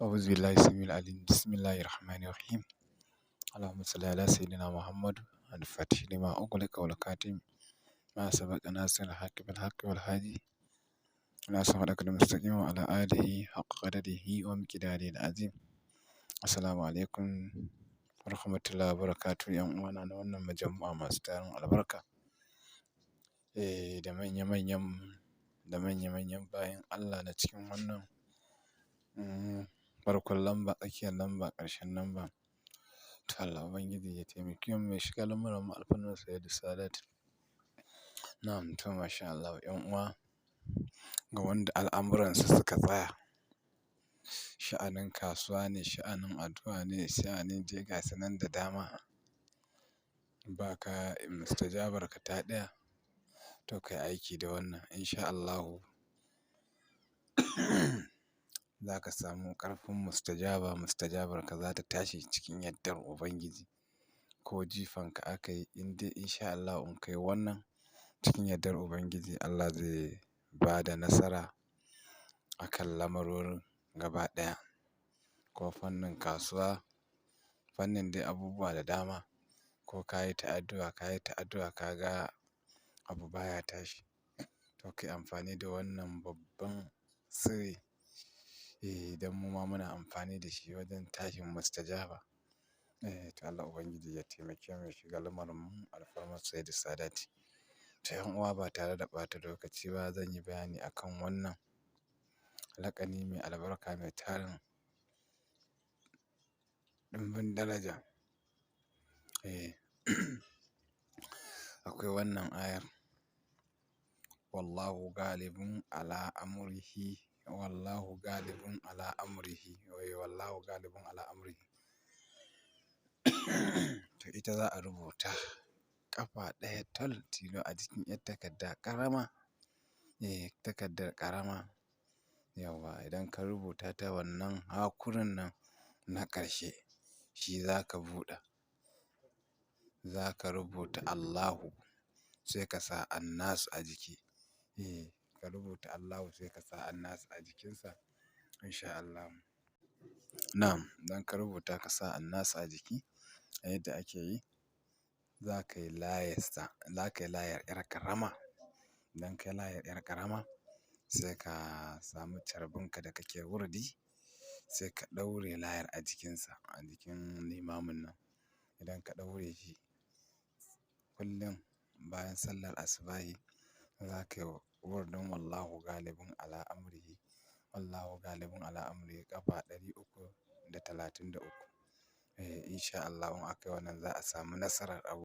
أعوذ بالله السميع العليم، بسم الله الرحمن الرحيم. اللهم صل على سيدنا محمد الفاتح لما أغلق والخاتم ما سبق ناصر الحق بالحق والهادي إلى صراطك المستقيم وعلى آله حق قدره ومقداره العظيم. السلام عليكم ورحمة الله وبركاته. ‘Yan uwana na wannan majmu'a masu tarin albarka. Da manya-manyan bayin Allah na cikin wannan farkon lamba, tsakiyar lamba, ƙarshen lamba. To, Allah Ubangiji ya taimake mu, ya shiga lamuran mu, alfarmar Sayyidi Sadat. Na'am, to masha Allah, ‘yan uwa, ga wanda al'amuransa suka tsaya. Sha'anin kasuwa ne, sha'anin addu'a ne, sha'anin dai gasu nan da dama. Ba ka mustajabar ka ta ɗaya, to kai aiki da wannan in sha Allahu. Za ka samu ƙarfin mustajaba, mustajabar ka za ta tashi cikin yardar Ubangiji. Ko jifan ka aka yi, in dai in sha Allahu in kai wannan cikin yardar Ubangiji, Allah zai ba da nasara a kan lamarorin gaba ɗaya. Ko fannin kasuwa, fannin dai abubuwa da dama, ko ka yi ta addu'a, ka yi ta addu'a ka ga abu baya tashi, to kai amfani da wannan babban sirri. Don mu ma muna amfani da shi wajen tashin mustajaba. To Allah Ubangiji ya taimake mu, ya shiga lamarin mu, alfarmar Sayyidi Sadati. To, ‘yan uwa, ba tare da ɓata lokaci ba, zan yi bayani akan wannan laƙani mai albarka, mai tarin ɗumbin daraja. Akwai wannan ayar: "Wallahu galibun ala amrihi, wallahu galibun ala amrihi, wai wallahu galibun ala amrihi." To, ita za a rubuta ƙafa ɗaya tal tilo a jikin 'yar takarda ƙarama. Takardar ƙarama. Yauwa, idan ka rubuta ta, wannan hakurin nan na ƙarshe shi za ka buɗe. Za ka rubuta Allahu, sai ka sa Annasu a jiki. Ka rubuta Allahu, sai ka sa Annasu a jikinsa in sha Allahu. Na'am, idan ka rubuta ka sa Annasu a jiki, a yadda ake yi, za ka yi layarsa, za ka yi layar 'yar ƙarama. Idan ka yi layar 'yar ƙarama, sai ka samu carbinka da kake wurdi, sai ka ɗaure layar a jikinsa, a jikin limamin nan. Idan ka ɗaure shi, kullum bayan sallar asubahi za ka yi wurdin "Wallahu galibun ala amrihi, wallahu galibun ala amrihi" ƙafa 333. In sha Allahu in aka yi wannan, za a samu nasarar abu.